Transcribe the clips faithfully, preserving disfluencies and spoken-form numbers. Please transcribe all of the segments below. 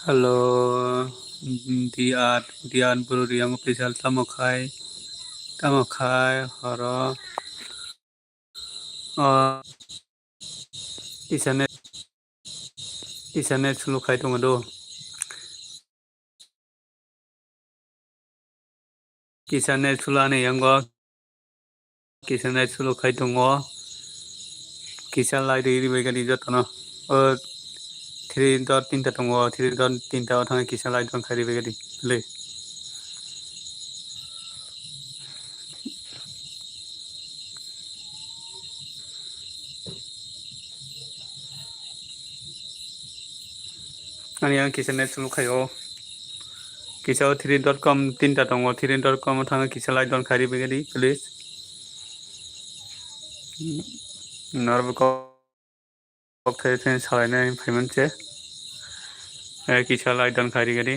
Hello, D R, D R Bru Reang official tamo khai, tamo khai, horo. O, kisa net, kisa net slow khai tongo do. Kisa net slow ani yango. Kisa net slow khai tongo. Kisa light ri bai gadi jotono. O three dot tinta tongo. Three dot tinta o thangwi kisa light on khai ri bai gadi. Le. Ani ang kisa net slow khaio. Kisa o three dot com tinta tongo, three dot com o thangwi kisa light on khai ri bai gadi, please. Norok kok thai thai salainai phaiman se. Eh, kisa light on khai ri gadi.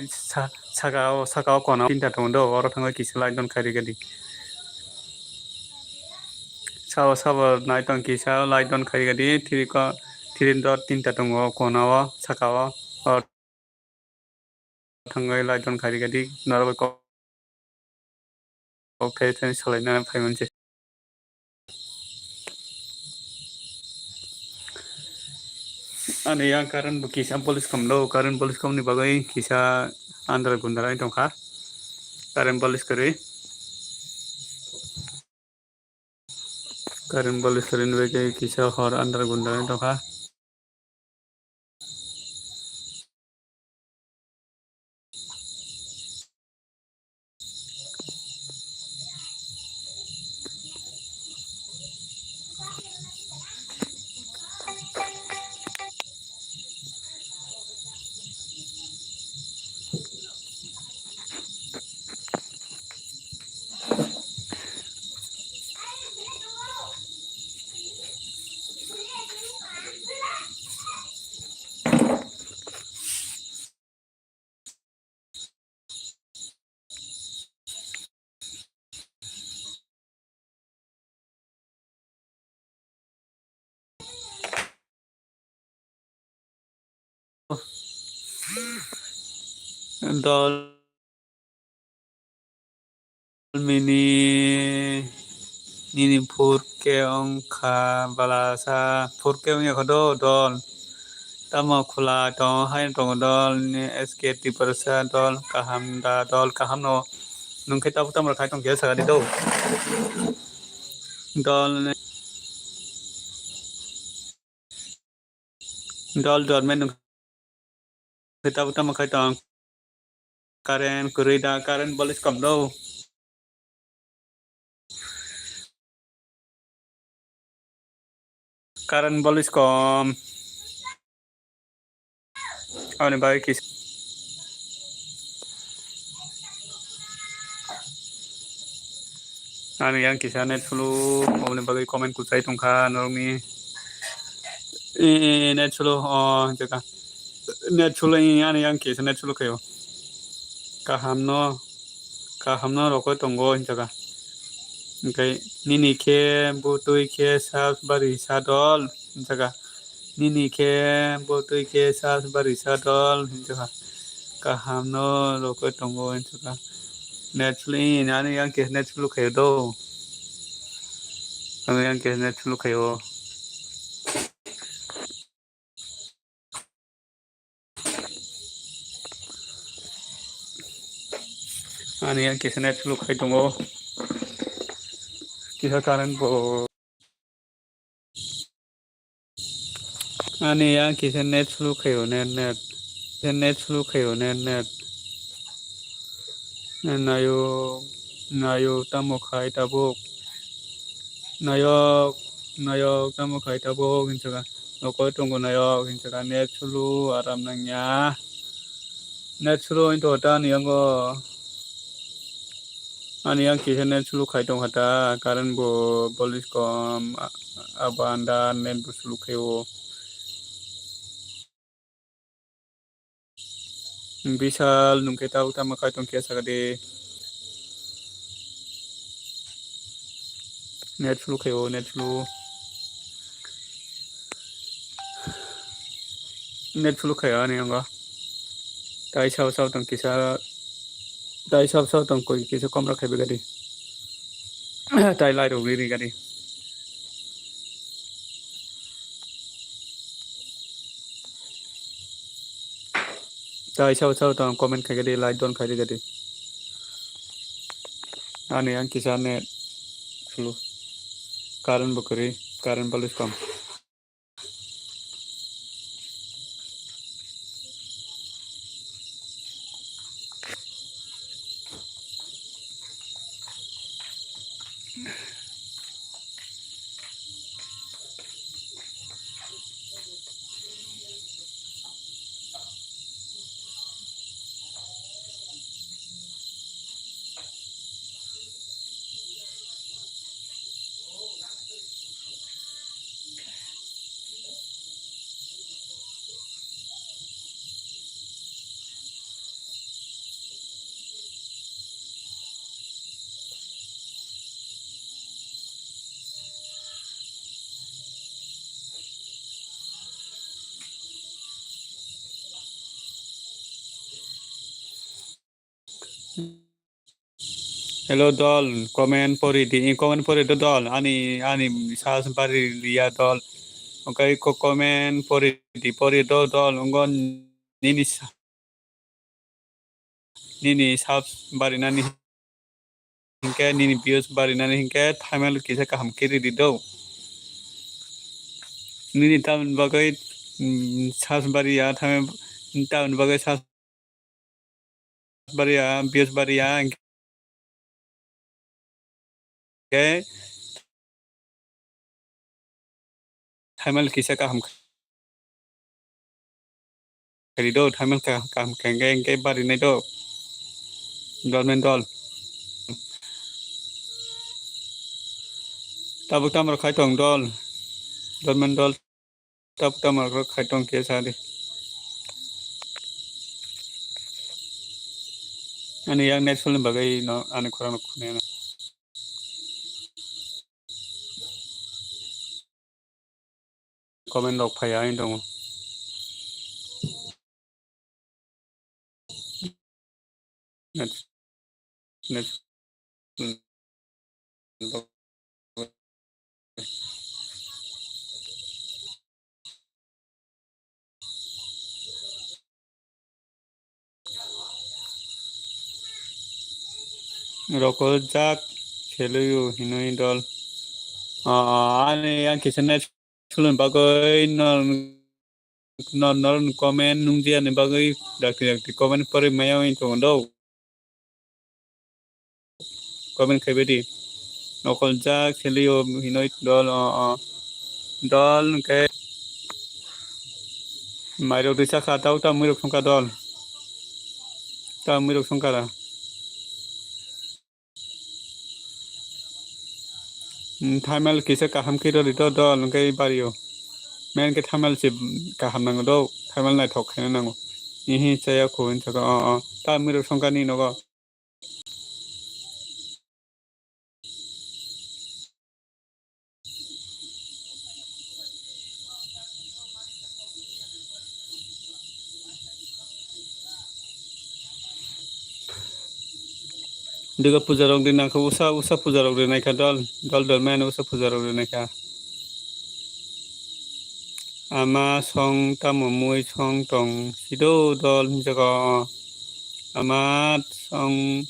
Sa-, saka o, saka o kono tinta tongo do, oro thangwi kisa light on khai ri gadi. Sabo, sabo nai tong kisa light on khai ri gadi, three ko, three dot tinta tongo kono o, saka o, oro thangwi light on khai ri gadi, norok bai kok, kok thai thai salaina phaiman se. Ani yang current bo kisa police kom do, current police kom ni bagwi kisa andar gundar ai tongkha, current police kwrwi. Current police kwrwi ni bagwi kisa hor andar gundar ai tongkha. Dol mini nini four K wngkha balasa, four K wngya kho do dol. Tamo khwla tongo, haino tongo dol ni S K Tiprasa dol kaham da, dol kaham no. Nwng khe tabuk tamo khai tong khe saka di do. Dol ni, dol dol men nwng khe tabuk tamo khai tong. Current kwrwi da, current police kom do. Current police kom. Ani bagwi kis-, ani yang kisa net slow, oboni bagwi comment kuchai tongkha norokni. E, e, e, net slow, o, jeka. Net slow, e, ani yang kisa net slow khayo. Kaham no. Kaham no rokoi tongo hinjaka. Hingke nini khe butui khe sal bari sa dol hinjaka. Nini khe butui khe sal bari sa dol hinjaka. Kaham no rokoi tongo hinjaka. Net sulu, ani yang khe net sulu khayo do. Ani yang khe net sulu khayo. Ani yang kisa net slow khai tongo. Kisa current bo. Ani yang kisa net slow khayo net net. Kisa net slow khayo net net. Nayo, nayo tamo khai tabuk. Nayok, nayok tamo khai tabuk hinjaka. Nokoi tongo nayok hinjaka net slow aram nangya. Net slow hinto ta ani yango. Ani yang kisa net slow khai tong kha ta, current bo voltage kom, a-, abo anda net bo slow khai o. Bisal nung khe tabuk tamo khai tong khe saka de. Net slow khai o, net slow. Net slow khai ani yango. Tai sao sao tong kisa. Tai sao sao tong koi kisa komra khai begadi. Tai lai rok ri ri gadi. Tai sao sao tong comment khai gadi, like don khai gadi. Ani ang kisa net slow. Current bo kwrwi, current voltage kom. Hello dol, comment pori di, comment pori do dol, ani, ani sas bari liya dol, okai ko comment pori di, pori do dol, ongo nini sa-, nini sas bari nani hinke, nini views bari nani hinke, thaimel kisa kaham kiri di do. Nini tamni bagwi, mm, sas bari ya, thaimel, tamni bagwi sas bariya, views bariya, hingke thaimel kisa kaham kari do, thaimel ka-, kaham khe hingke, hingke barinai do, dol men dol. Tabuk tamo khai tong dol, dol men dol. Tap tap ma rok khai tong khe sa di. Ani yang net solo bagwi no ani khorang no khunai no. Comment rok phai ya ani tongo. Net, net, hmm. Rokol jak khelwi o hinwi dol. Ah, ani yang kisa net solo bagwi no. Nor, nor comment nungjani bagwi dakti dakti comment pori maya wng tongo do. Comment khai bedi. Nokol jak seliyo hinoi dol, o, o. Dol hwnkhe mairok risa kha, tau tau muirok songkha dol. Tau muirok songkha da. Hmm, thaimel kisa kaham khe rw rito dol hwnkhe bario. Men khe thaimel se kaham nango do, thaimel naithok khaina nango. Ihi chaya kho hinsa kha, o, o. Ta muirok songkha ni nogo. Durga puja rok rinai kha, usa, usa puja rok rinai kha dol, dol dol mano usa puja rok rinai kha. Ama song tamo mui song tong sido dol hinjago. Ama song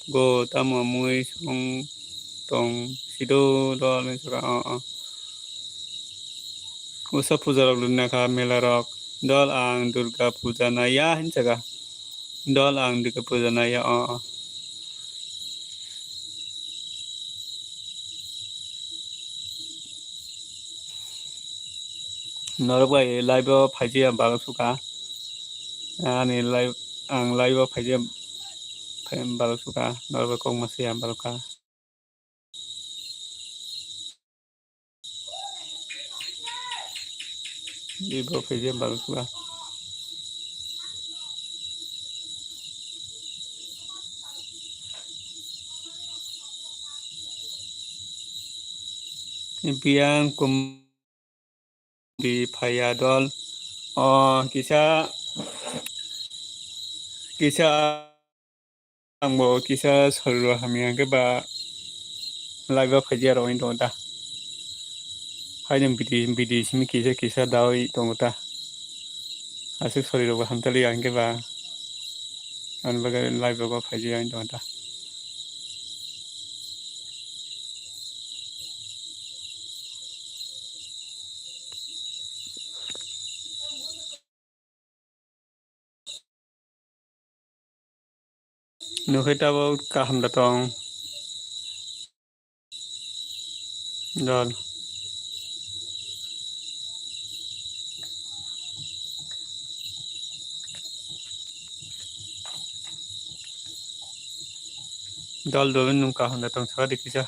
go tamo mui song tong sido dol hinjago. Usa puja rok rinai kha mela rok. Dol ang Durga puja naiya hinjaga. Dol ang Durga puja naiya o. Norok bai live o phaijia ang balok suka. Ani live, ang live o phaijia ang balok suka. Norok bai kok masiya ang balok ka. Ibo phaijia ang balok suka. Biyang kum di phaiya dol. O kisa, kisa angbo kisa soriro hamya hwnkhe ba live o phaijia rogwi tongo ta. Haino bidi, bidi simi kisa, kisa dawi tongo ta. Aswk soriro bo hamtaliya hwnkhe ba ani bagwi live rogo phaijia wngwi tongo ta. Nukhe tabuk kaham da tong. Dol. Dol dol nung kaham da tong saka dikisa.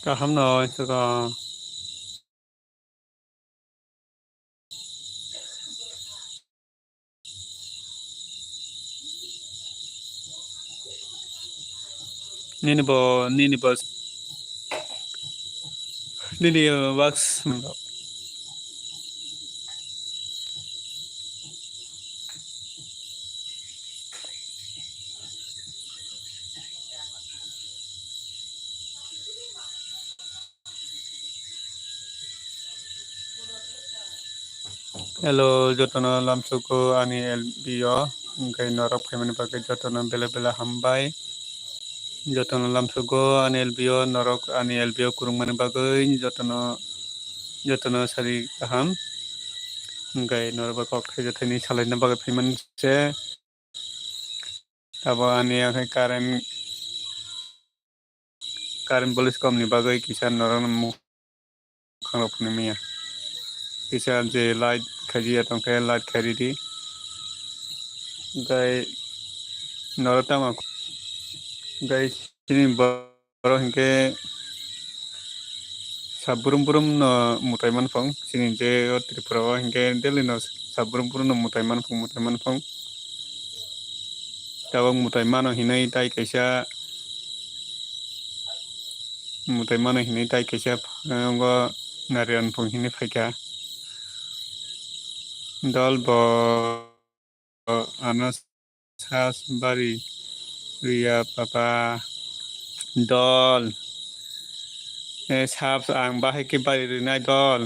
Kaham no saka. Nini bo, nini bo, nini, uh, wax. Hello, jotono lamsogo ani L B o, hwnkhe norok phaimani bagwi jotono belai belai hambai. Jotono lamsogo ani L B o, norok ani L B o kwrwngmani bagwi jotono, jotono sari kaham. Hwnkhe norok bai kok thaijathani salaina bagwi phaimani se. Abo ani ang khe current, current police kom ni bagwi kisa norok no mukhang rok phunuk manya. Kisa je light khaijia tong khe light khai ridi. Hwnkhe norok tamo, hwnkhe chini bo Oro hinkhe sab brum brum no mwtai manphang, chini je o Tripura o hinkhe daily no sab brum brum no mwtai manphang, mwtai manphang. Tabuk mwtai mano hinwi tai kaisa, mwtai mano hinwi tai kaisa, eh, wngo Nariyanphung hinwi phaikha. Dol bo ano sas bari riya papa dol. Eh, sab ang bahai khe bari rinai dol.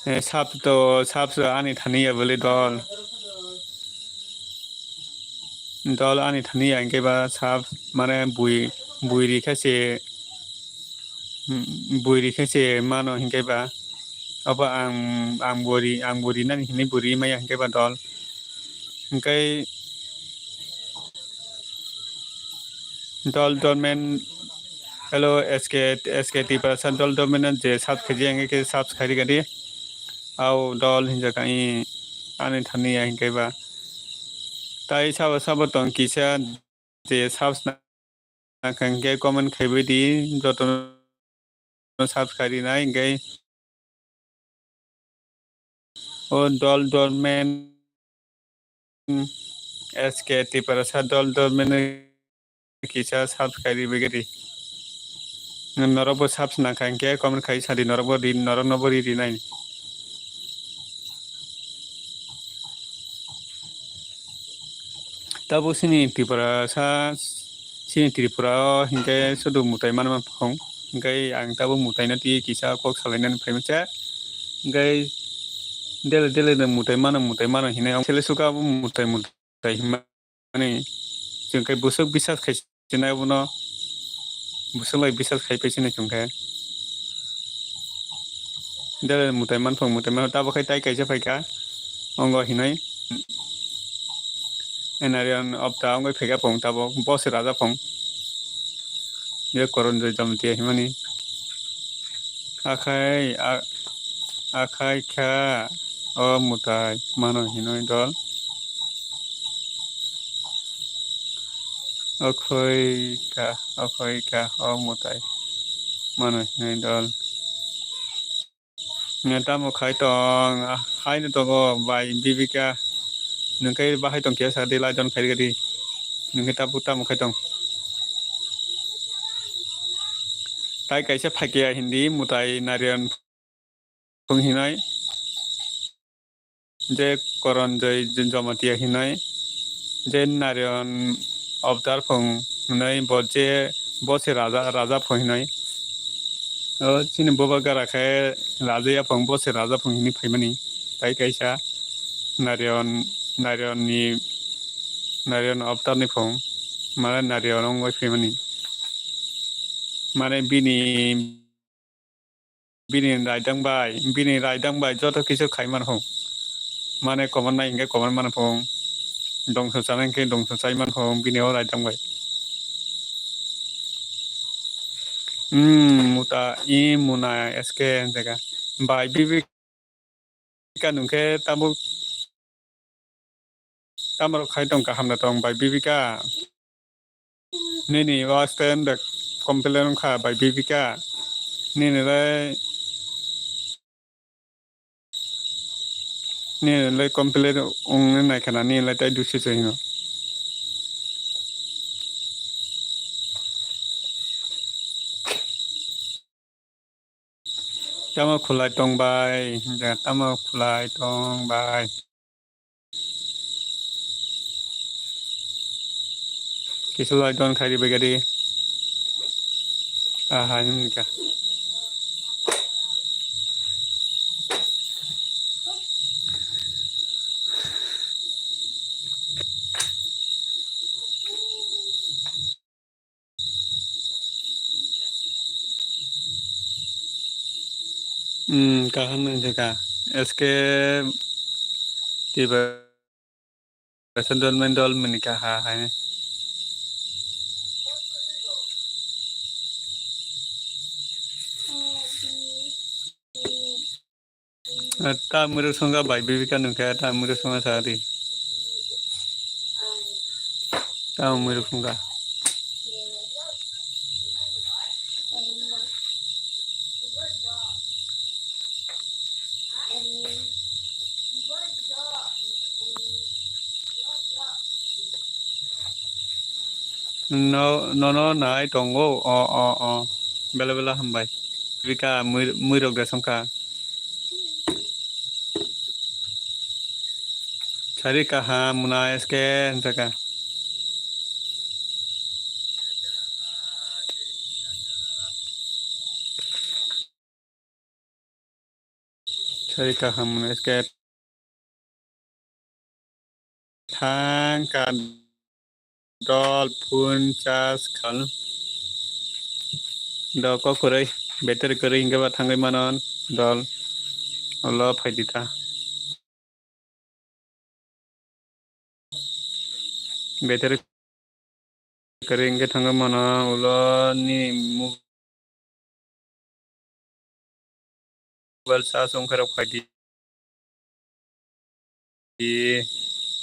Eh, sab to, sab ani thani ya bole dol. Dol ani thani ya hinkhe ba sab mane bui, bui ri khe se, bui ri khe se mano hinkhe ba. Abo ang, ang bo ri, ang bo rinani hinwi bo ri maya hinkhe ba dol. Hinkhe dol dol men, hello, S K, S K Tiprasa dol dol men je subscribe khaijak hinkhe subscribe khaidi. Au dol hinjak ani, ani thani ya hinkhe ba. Tai sabo sabo tong kisa je subs na hinkhe comment khaibai di, jotono subscribe rinai hinkhe. O dol dol men S K Tiprasa dol dol men kisa subscribe ribai di. Norok bo sab swnang kha, hinkhe comment khai sadi, norok bo ri, norok no bo ri rinai. Tabuk chini Tripura sa, chini Tripura o hinkhe sudu mwtai manma phung, hinkhe ang tabuk mwtai no twi kisa kok salainani phai manse, hinkhe dele dele no mwtai mano, mwtai mano hinwi ang sele suka bo mwtai mwtai hinmani, chwng khe bwswk bisas khai sinai abono, bwswk lai bisas khai pai sinai chwng khe. Dele mwtai manphang, mwtai manphang, tabuk khai tai kaisa phaikha, ongo hinwi. Enarion opta wngwi phaikha phung tabuk, bo se raja phung. Ye Koronjoy Jamatia hinmani. Akhai, a-, akhai kha o mwtai mano hinwi dol. Okhoi kha, okhoi kha o mwtai mano hinwi dol. Nge tamo khai tong, ah, hai no tongo bai Bibika. Nwng khe bahai tong khe sa di, lai don khai di. Nwng khe tamo, tamo khai tong. Tai kaisa phaikya hindi mwtai Narion phung hinai. Je Koronjoy Jamatia hinai. Je Narion Avatar phung hinai, bo je, bo se raja, raja phung hinai. O chini boba gara khe raja yaphang, bo se raja phung hinwi phaimani. Tai kaisa Narion, Narion ni, Narion Avatar ni phung, mane Narion wngwi phaimani. Mane bini, bini raidang bai, bini raidang bai joto kisu khai man phung. Mane koman nai hinkhe koman man phung. Dongso chanai hinkhe dongso chai man phung, bini o raidang bai. Hmm, muta, i muna, S K jaga. Bai, Bibika nungkhe tabuk, tamo rok khai tong kaham da tong bai, Bibika. Nini o aste ende complain wngkha bai, Bibika. Nini lai Ni lai complete wng nai khana, ni lai tai dusi se hino. Tamo khulai tong bai, ja, tamo khulai tong bai. Kisa lai don khai di bai gadi. Aha, ini ka. Hmm, kaham wngkha. S K Tiba. Kaisa dolmen dolmen kha ha hai. Ta muru sunga bai, Bibika nungkha ta muru sunga sari. Ta muru sunga. No, nono nai tongo. O, o, o. Bela, bela hambai. Bika mui, mui rok de songkha. Sari kaham muna S K saka. Sari kaham muna S K. Thang ka dol phone charge khal. Do ko kwrwi, battery kwrwi hingke ba thangwi manon dol. Olo phaidi ta. Battery kwrwi hingke thangwi mano ulo ni mobile charge wngkha rok phaidi.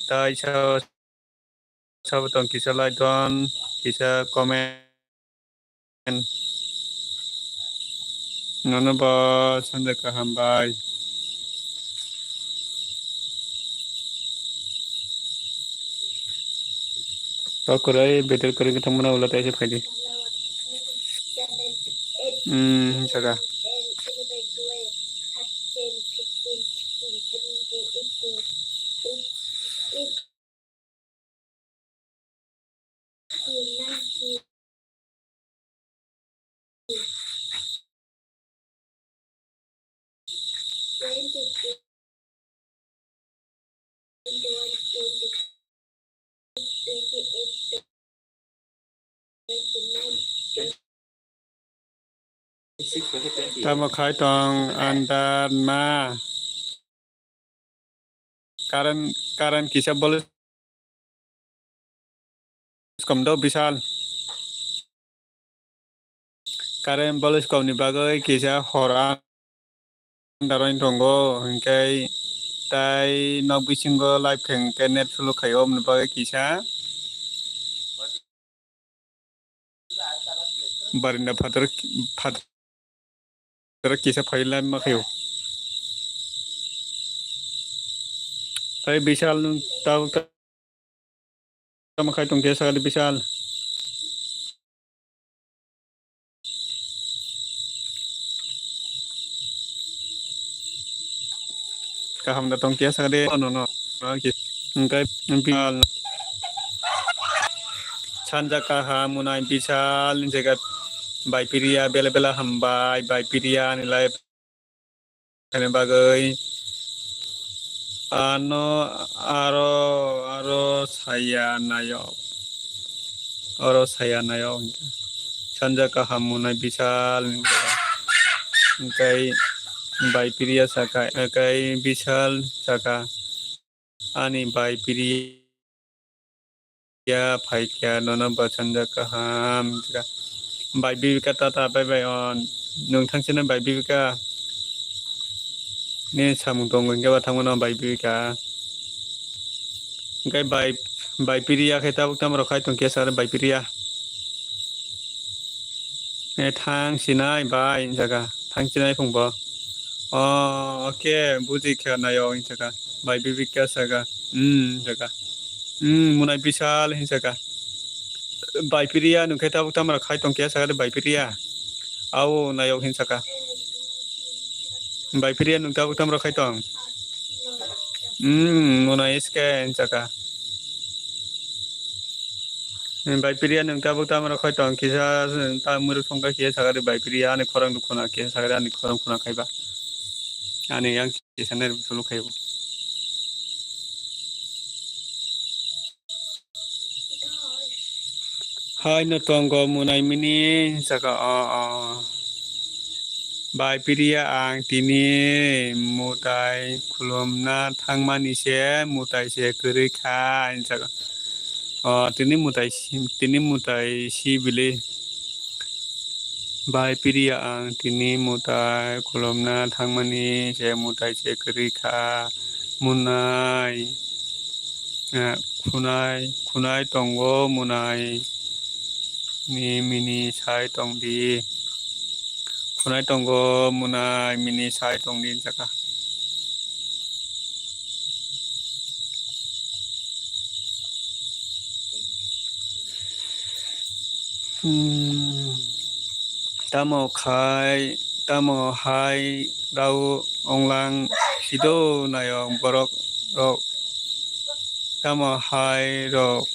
Tai sa, sabo tong kisa like don, kisa comment. Nono bo sanja kaham bai. Kok kwrwi, battery kwrwi wngkhe thangmano ulo taisa phaidi. Hmm, saka. Tamo khai tong andar ma. Current, current kisa bolai kom do Bishal. Current bolai kom ni bagwi kisa hor andar wng tongo, hwnkhe tai nok bisingo live khe hwnkhe net slow khai o, omoni bagwi kisa. Barinda phatar, phatar kisa phai lai ma khaio. Hai Bishal nwng tabuk tamo khai tong khe sakadi Bishal. Kaham da tong khe sakadi. Ono no. Hwnkhe Bishal. Sanja kaham mwnai Bishal ni jaga bai piriya bela bela hambai bai piriya ni live. Khaina bagwi ano aro, aro saya nayok. Oro saya nayok hwnkhe. Sanja kaham mwnai Bishal hwnkhe bai piriya saka, hwnkhe Bishal saka. Ani bai piriya phaikha, nono bwsanja kaham wngkha. Bai Bibika tata bye bye on. Nwng thangsino bai Bibika. Ni samung tongo hwnkhe ba thangmano bai Bibika. Hwnkhe bai, bai piriya khe tabuk tamo rok khai tongkhe sir bai piriya. E thang sinai bai hinjaka, thang sinai phungbo. O, oke, buji kha nayo hinjaka. Bai Bibika saka, hmm, hinjaka. Hmm, mwnai Bishal hinjaka. Bai piriya nwng khe tabuk tamo rok khai tongkhe saka de bai piriya. Ao nayok hinsaka. Bai piriya nwng tabuk tamo rok khai tong. Hmm, mwnai S K hinjaka. Bai piriya nwng tabuk tamo rok khai tong kisa ta mwrwk songkha kisa sakari bai piriya ani khorang dukhu na kisa sakari ani khorang khuna khaiba ani yang kisa nai sulu khaibo. Hai no tongo mwnai mini saka o o. Bai piriya ang tini mwtai khulumna thangmani se mwtai se kwrwi kha hinjak. O tini mwtai si, tini mwtai si bili. Bai piriya ang tini mwtai khulumna thangmani se mwtai se kwrwi kha mwnai. Eh, khunai, khunai tongo mwnai ni mini sai tongdi. Khunai tongo mwnai mini sai tongdi hinjaka. Hmm. Tamo khai, tamo hai rao onglang sido nayok borok rok. Tamo hai rok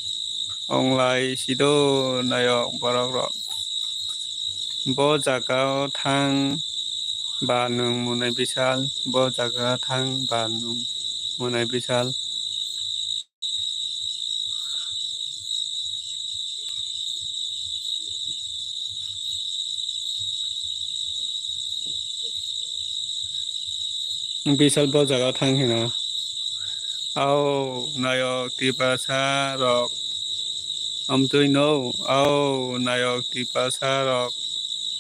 onglai sido nayok borok rok. Bo jaga o thang ba nwng mwnai Bishal, bo jaga o thang ba nwng mwnai Bishal. Bishal bo jaga thang hino. Ao nayok Tiprasa rok amtwi no, ao nayok Tiprasa rok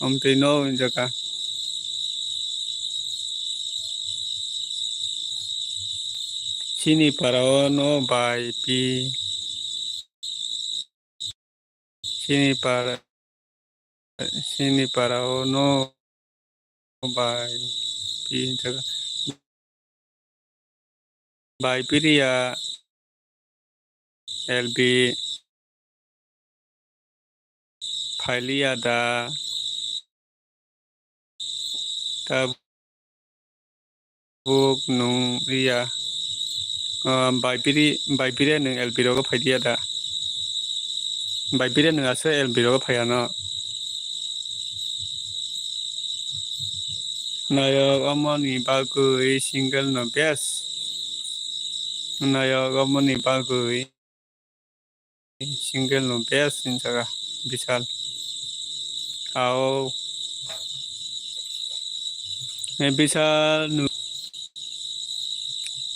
amtwi no hinjaka. Chini para o no bai pi. Chini para, chini para o no bai pi hinjaka. Bai piriya L B phailiya da. Tabuk nwng ya, ah, Baipiri, Baipiri nwng L P rogo phaidiya da? Baipiri nwng asa L P rogo phaiya no? Nayok omoni bagwi single no best. Nayok omoni bagwi single no best hinjaga Bishal. Ao. Eh, Bishal no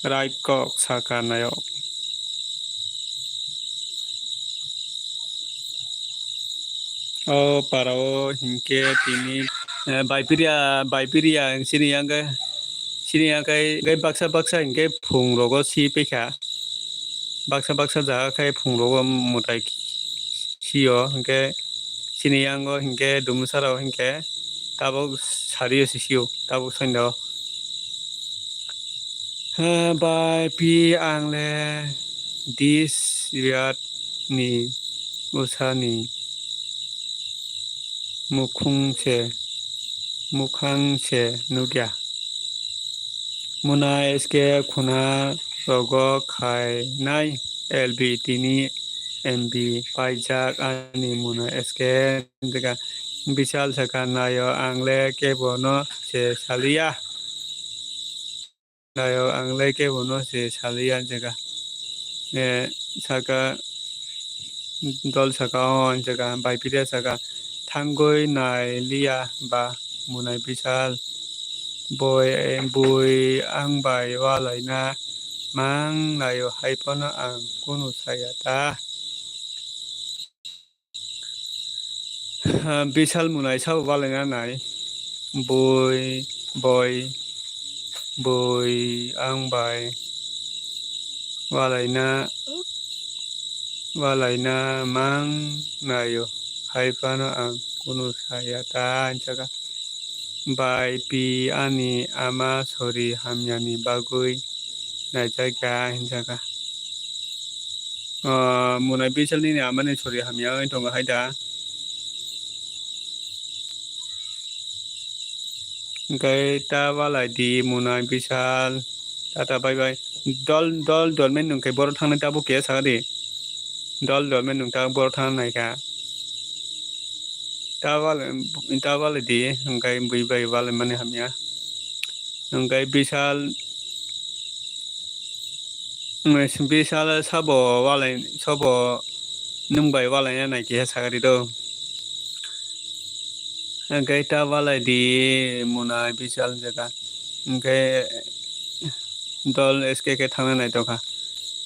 right kok saka nayok. O para o hinkhe tini, eh, Baipiria, Baipiria chini yang khe, chini yang khe, khe baksa baksa hinkhe phung rogo si pekha. Baksa baksa jaga khe phung rogo mwtai sio hinkhe chini yango hinkhe dumusarao hinkhe tabuk sario si sio tabuk songdo. Bai pi ang le dis riat ni usa ni mukhung se, mukhang se nukya. Muna S K khuna rogo khainai L B tini M B paijak ani muna S K. Bishal saka nayo ang le kebo no se saliya. Nayo ang le kebo no se saliya jaga. Eh, saka dol saka o jaga Baipiria saka thangwi nai liya ba munai Bishal boi, boi ang bai walaina mang nayo hai phano ang kunu saya ta. Bishal munai sabo walaina nai. Boi, boi, boi, ang bai walaina, walaina mang nayo. Hai phano ang kunu saya ta hinjaga. Bai pi ani ama sori hamyani bagwi naijakya hinjaga. O, munai Bishal nini amani sori hamya wngwi tongo hai da. Hwnkhe ta walai di munai Bishal. Tata bye bye. Dol, dol, dolmen nwng khe borok thangnai tabuk khe sakha di. Dol, dolmen nwng tabuk borok thangna naikha. Ta walai, ta walai di, hwnkhe bui bai walai mani hamya. Hwnkhe Bishal, Bishal sabo walai, sabo nwng bai walaina nai khe sakha di do. Hwnkhe ta walai di muna Bishal jaga. Hwnkhe dol S K khe thangna naitokha.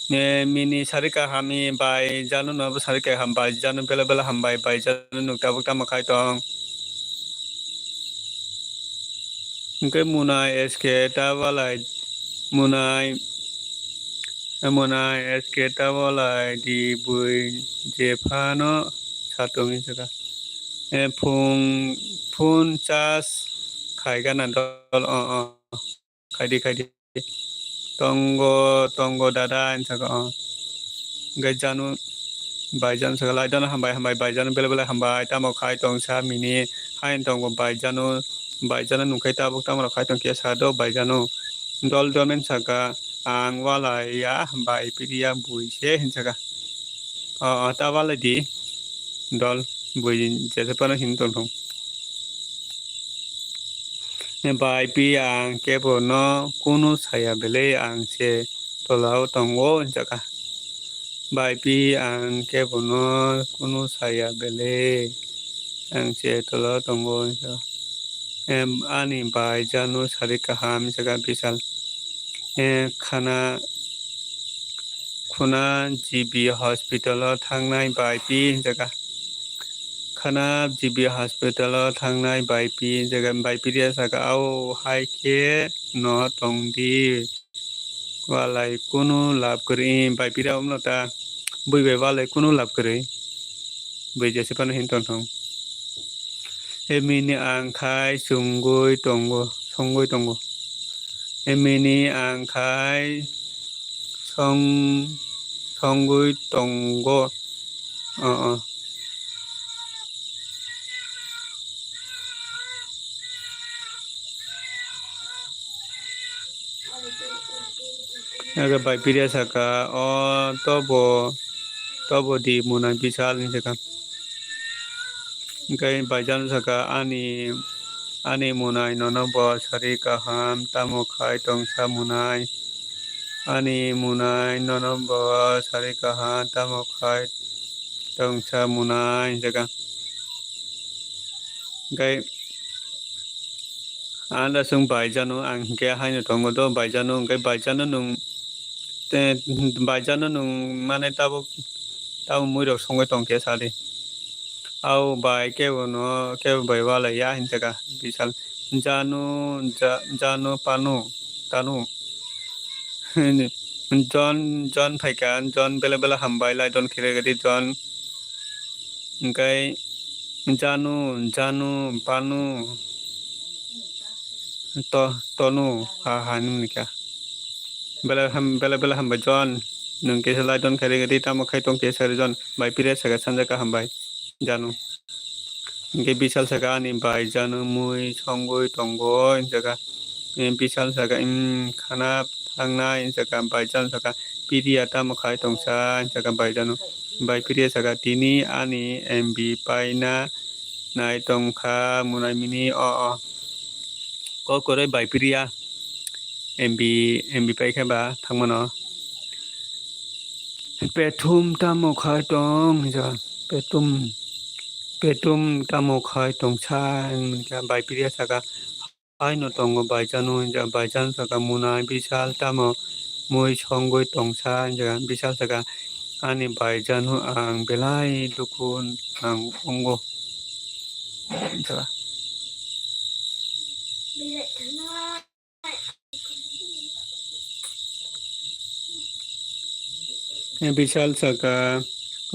Ne mini sari kaham ni bai janu no bo sari kaham bai janu bela bela hambai bai janu nuk tabuk tamo khai tong. Hwnkhe munai S K ta walai munai, munai S K ta walai di bui jephano satung hinjaka. Eh, phung phone charge khai gana dol, o, o. Khaidi, khaidi. Tongo, tongo, dada, hinjaka, o. Hwnkhe janu, bai janu saka lai, dano hambai, hambai, bai janu, bele, bele, hambai, tamo khai tong sa mini, hain tongo, bai janu, bai janu nungkhai tabuk, tamo rok khai tong khe sa do, bai janu. Dol, dol, men saka, ang walai ya, bai piri ya, bui se, hinjaka. O, o, ta walai di, dol, bui, jese pano hin tong thong. Bai pi ang kebo no kunu saya belai ang se tola o tongo hinjaka. Bai pi ang kebo no kunu saya belai ang se tola o tongo hinjaka. Em, ani bai janu sari kaham hinjaka Bishal. Em, khana khuna G B hospital o thangnai bai pi hinjaka. Khana G B hospital o thangnai bai pi hinjaka, bai pi riya saka, "Ao hai khe no tong di, walai kunu lab kwrwi." Bai pi riya umno ta bui bai walai kunu lab kwrwi, bui jese phano hin tong thong. Emini ang khai chungwi tongo, songwi tongo. Emini ang khai song, songwi tongo. O, o. Age Baipiria saka, "O tobo, tobo di Munai Bisal," hinwi saka. Hingke Baijano saka, "Ani, ani Munai nono bo sari kaham tamo khai tongsa Munai? Ani Munai nono bo sari kaham tamo khai tongsa Munai?" hinwi saka. Hingke Anda chwng Baijano, ang hingke haino tongo do Baijano, hingke Baijano nwng, te, Baijano nwng mane tabuk, tabuk muirok songwi tongkhe sadi. Au bai kebo no, kebo bai walai ya hinjaka Bisal. Janu, ja-, Janu panu, tanu. Jon, Jon phaikha, Jon bele bele hambai lai don khere gadi Jon. Hingke Janu, Janu, Banu, to, Tonu, ha, ha, hinwi kha. Bele ham-, bele, bele hambai Jon. Nwng kisa lai don khairi gadi tamo khai tong kisa ri Jon. Baipiria saka sanjaka hambai Janu. Hingke Bisal saka ani bai Janu mui songwi tongo hinjaka. Bisal saka, "Im, khana thangnai," hinjaka Baijano saka, "Piria tamo khai tongsa?" hinjaka Baijano. Baipiria saka, "Tini ani M B paina nai tongkha Munai mini o, o." Kok kwrwi Baipiria M B, M B paikha ba thangmano. "Pethum tamo khai tong?" hinjaka. "Pethum, Pethum tamo khai tongsa?" hinjaka Baipiria saka. Haino tongo Baijano hinjak, Baijano saka, "Munai Bisal tamo mui songwi tongsa?" hinjak, Bisal saka, "Ani Baijano ang belai dukhu nang wngo," hinjak. Bisal saka,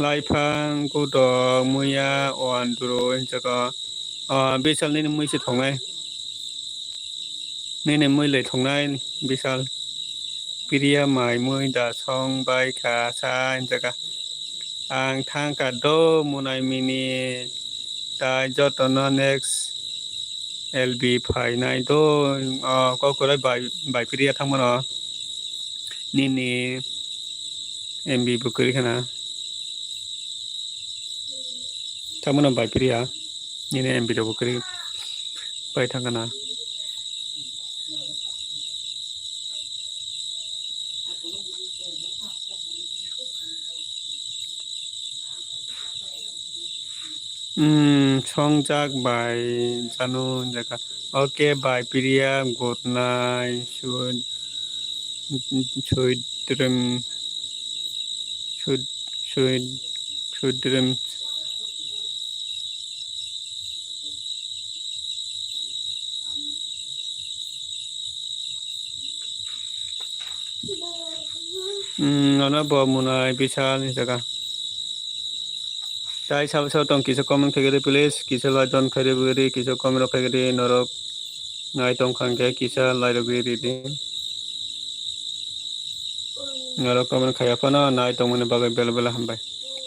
"Laiphang kutok muya o andro," hinjak. Ah, Bisal nini mui se thongnai. Nini mui le thongnai Bisal. Piria mai mui da song bai kha sa hinjak. Ang thang kha do Munai mini tai joto no next L B phainai do, ah, kok kwrwi bai, Baipiria thangmano. Nini M B bo kwrwi khana. Thangmano Baipiria. Nini M B rok bo kwrwi pai thang khana. Hmm, songjak bai Janu hinjak. Okay, Baipiria, good night. Sweet, sweet dream. Sweet, sweet, sweet dreams. Hmm, nono bo Munai Bisal hinjak. Tai sabo sabo tong kisa comment khaigwi di, please. Kisa like don khaigwi di, kisa comment rok khaigwi di, norok nai tong kha hwnkhe kisa like rok ridi. Norok comment khaiya phano nai tongmani bagwi bela bela hambai.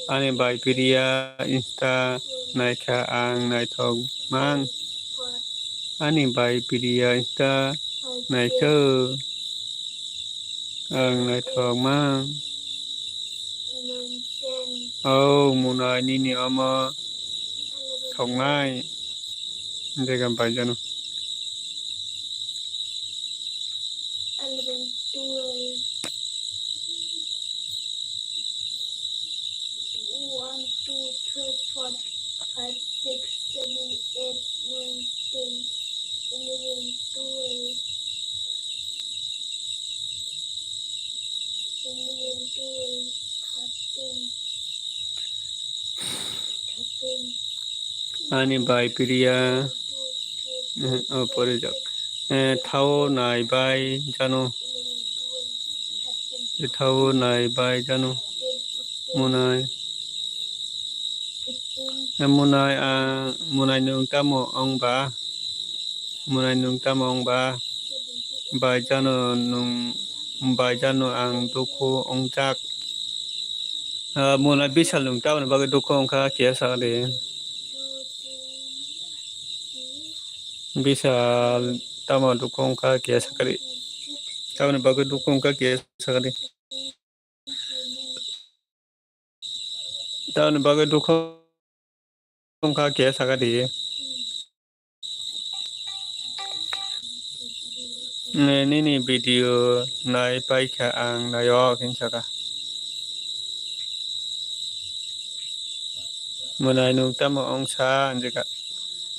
Ani Baipiria Insta naikha ang naithok mang. Ani Baipiria Insta naikha ang naithok mang. Oh, Munai nini omo thoknai. Dega Baijano. Eleven, twelve. One, two, three, four, five, six, seven, eight, nine, ten, eleven, twelve, eleven, twelve, thirteen, thirteen. Ani Baipiria, eh, oh, pore jak. Eh, thao nai bai Janu. Thao nai bai Janu. Munai. Eh, Munai, ah, Munai nwng tamo ong ba? Munai nwng tamo ong ba? Bai Janu nwng, bai Janu ang dukhu ong jak. Ah, Munai Bisal nwng tamoni bagwi dukhu ong kha kiya sa de. Bisal tamo dukhu ong kha kiya sa kari. Tamoni bagwi dukhu wngkha khe sakadi. Tamoni bagwi dukhu wngkha khe sakadi. Nini video nai paikha ang nayok hinwi sakha. Mwnai nwng tamo wngsa hinjikha.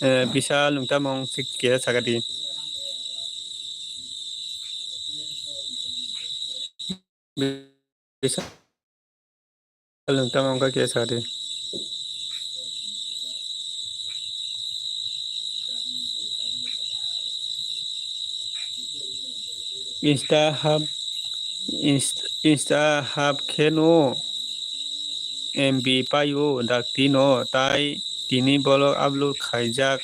Eh, Bisal nwng tamo wngsik khe sakadi. Bisal nwng tamo wngkha khe sakadi. Insta hap, inst-, Insta hap kheno M B paio dakti no tai tini bolok upload khaijak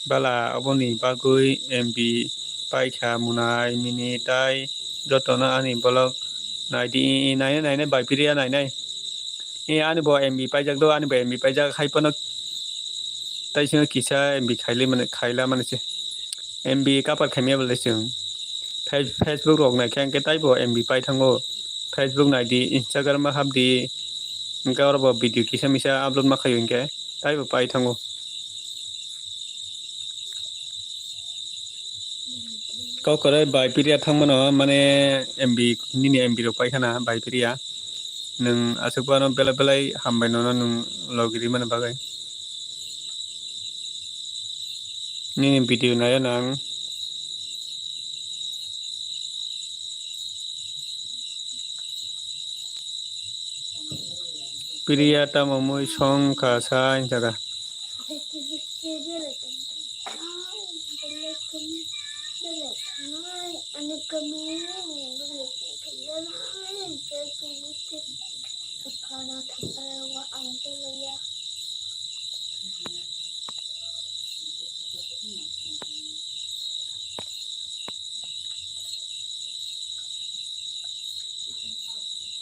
bala oboni bagwi M B paikha mwnai mini tai jotono ani bolok naidi nainai nainai bai piriya nainai. E ani bo M B paijak do ani bo M B paijak hai pono tai sino kisa M B khaili mane khaila mane se M B kapar khaimya bole chwng Face-, Facebook rok naikhe angkhe taibo M B pai thango. Facebook naidi, Instagram o hapdi, hwnkhe oro bo video kisa misa upload ma khaio hwnkhe taibo pai thango. Kok kwrwi bai piriya thangmano mane M B nini M B rok pai khana bai piriya. Nwng aswk phano belai belai hambai nono nwng logi rimani bagwi. Nini video nayo nang. Piriya tamo mui song kha sa hinjaka.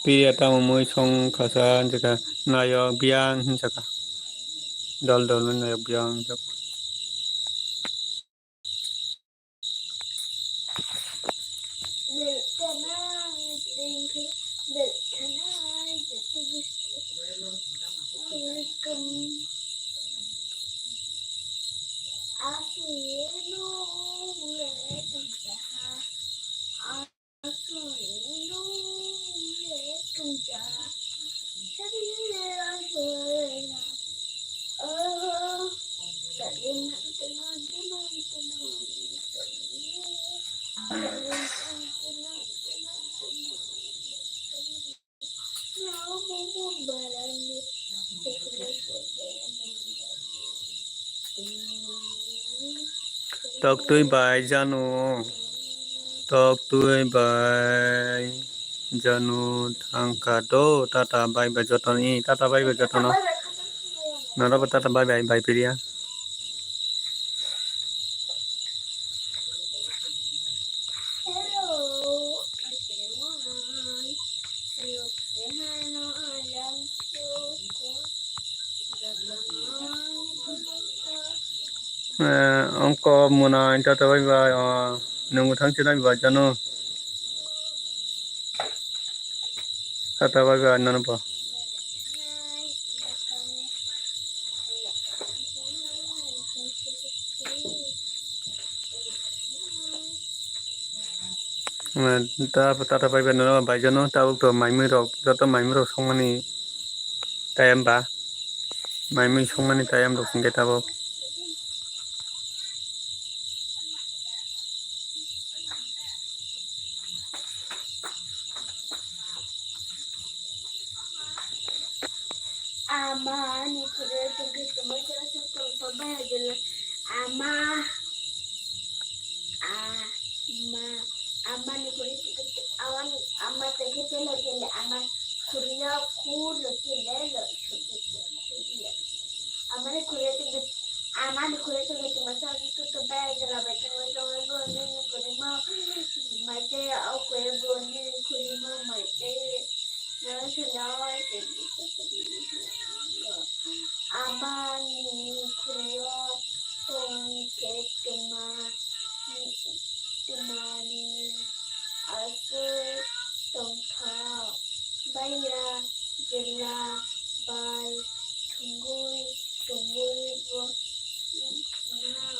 Piriya tamo mui song kha sa hinjaka, nayok biyang hinjaka. Dol dol no nayok biyang hinjaka. Tok twi bai janu, tok twi bai janu thangkha do, tata bai bai jotono, i tata bai bai jotono, norok bo tata bai bai bai piriya. Eh, ongko muna inta tabai ba, ah, nungu thang chinai ba jano. Tata bai ba nano ba. Eh, ta, tata bai ba nano bai jano, tabuk to mai mui rok, joto mai mui rok songmani tayam ba. Mai mui songmani tayam rok hingke tabuk. Ama ni khoro tongkhe tongma khe aswk tongkha bai hajala. Ama, ama, ama ni khoro tongkhe ama, ama tongkhe tele tele ama khoro ya khoro tele lo. Ama ni khoro tongkhe, ama ni khoro tongkhe tongma khe aswk tongkha bai hajala bai tongma tongma bo ni khoro ma mai tei o khoro bo ni khoro ma mai tei. Amani khoro tongkhe tma, tmani Baira, jela, bai, thungwi, tungwi bo wngkha.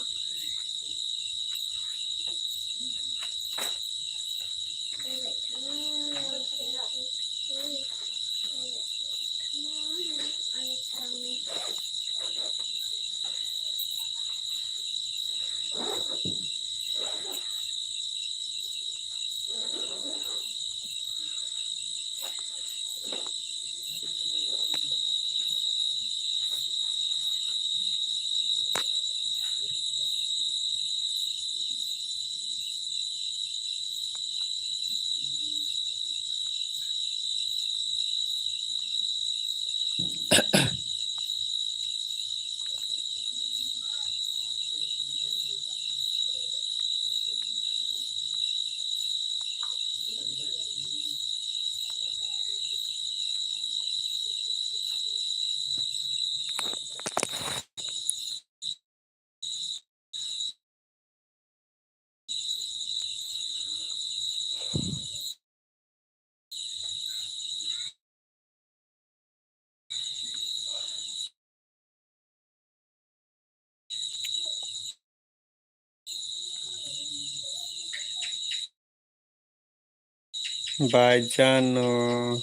Baijano,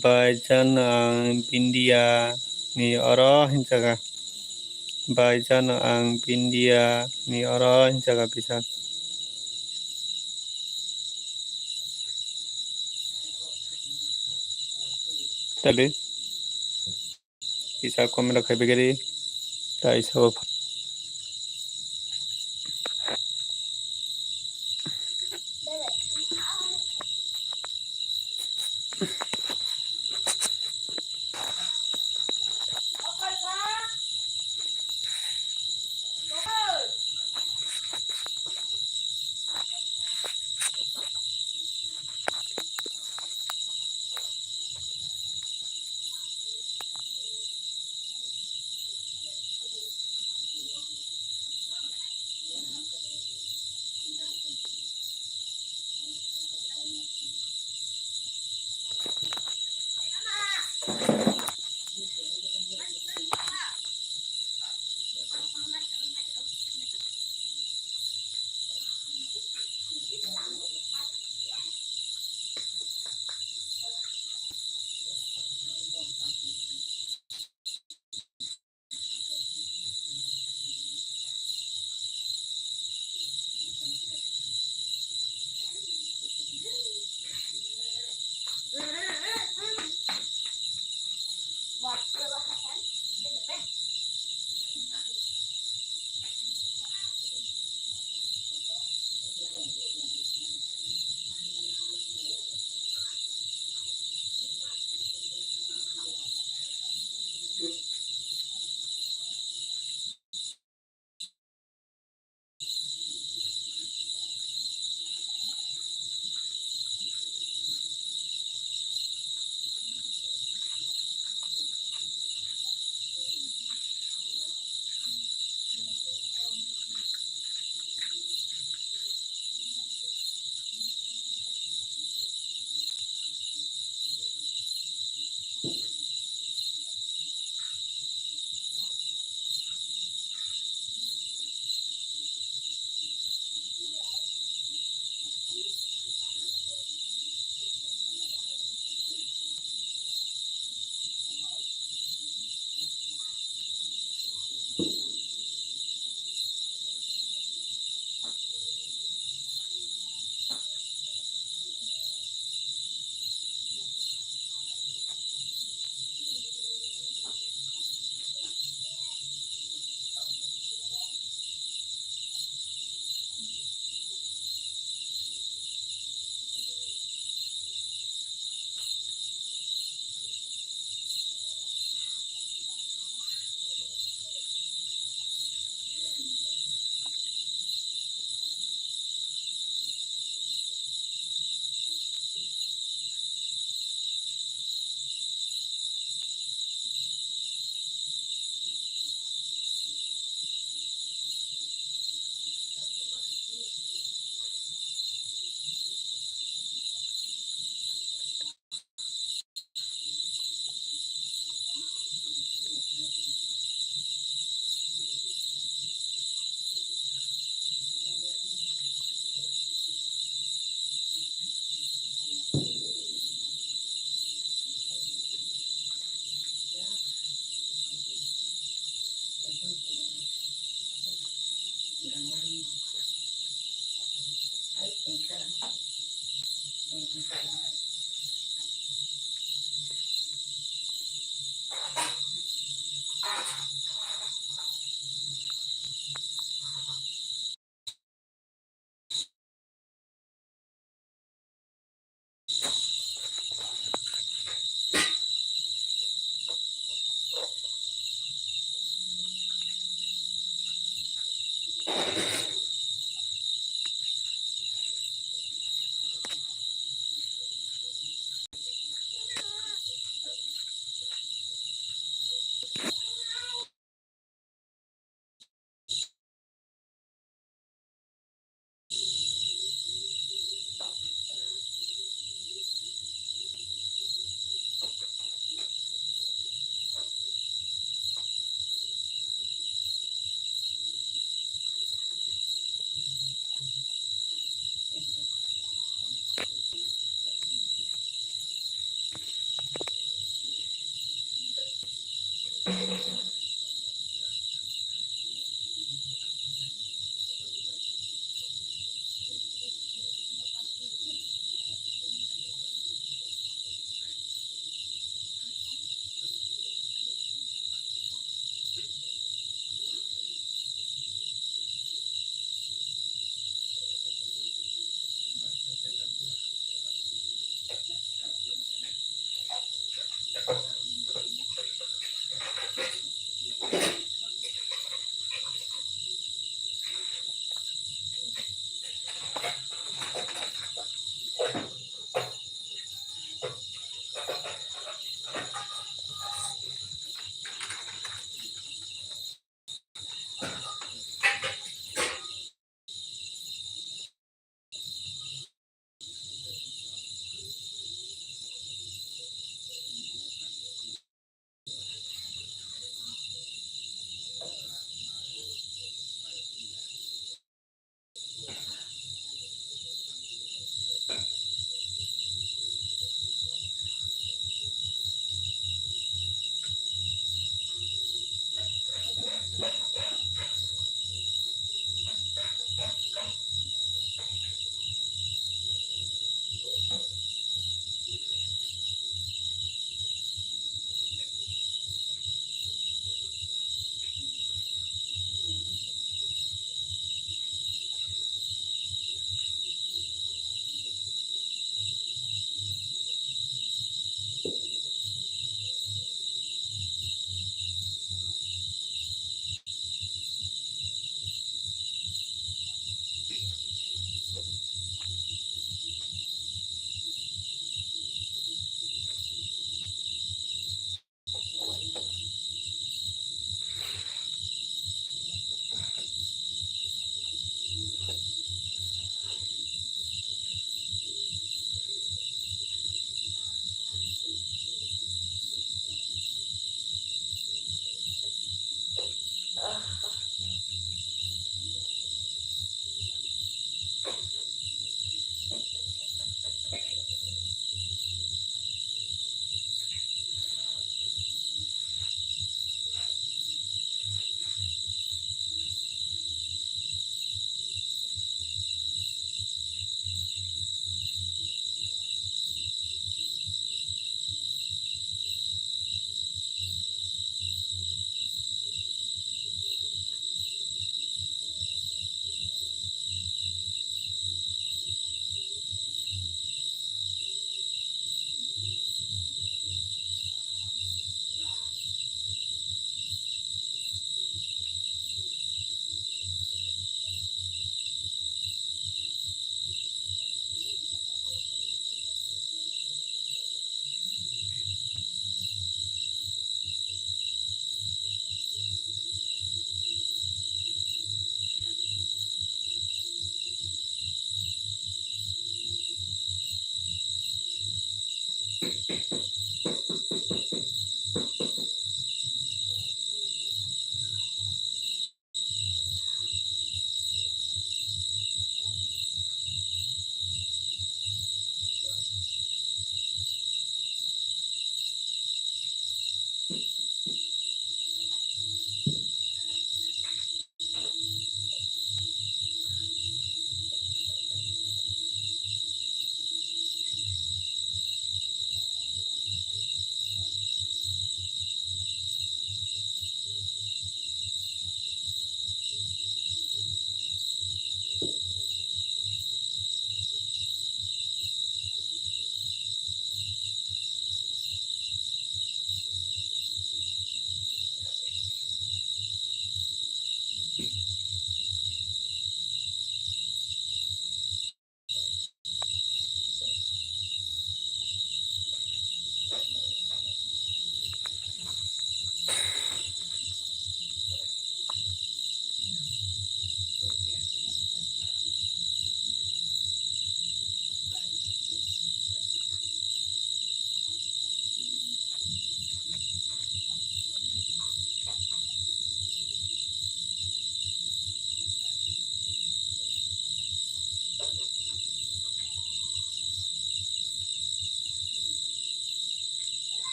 baijano ang Bindia ni oro hinjaga. Baijano ang Bindia ni oro hinjaga bisa. Tali. Kisa comment rok khai bagari. Tai sabo.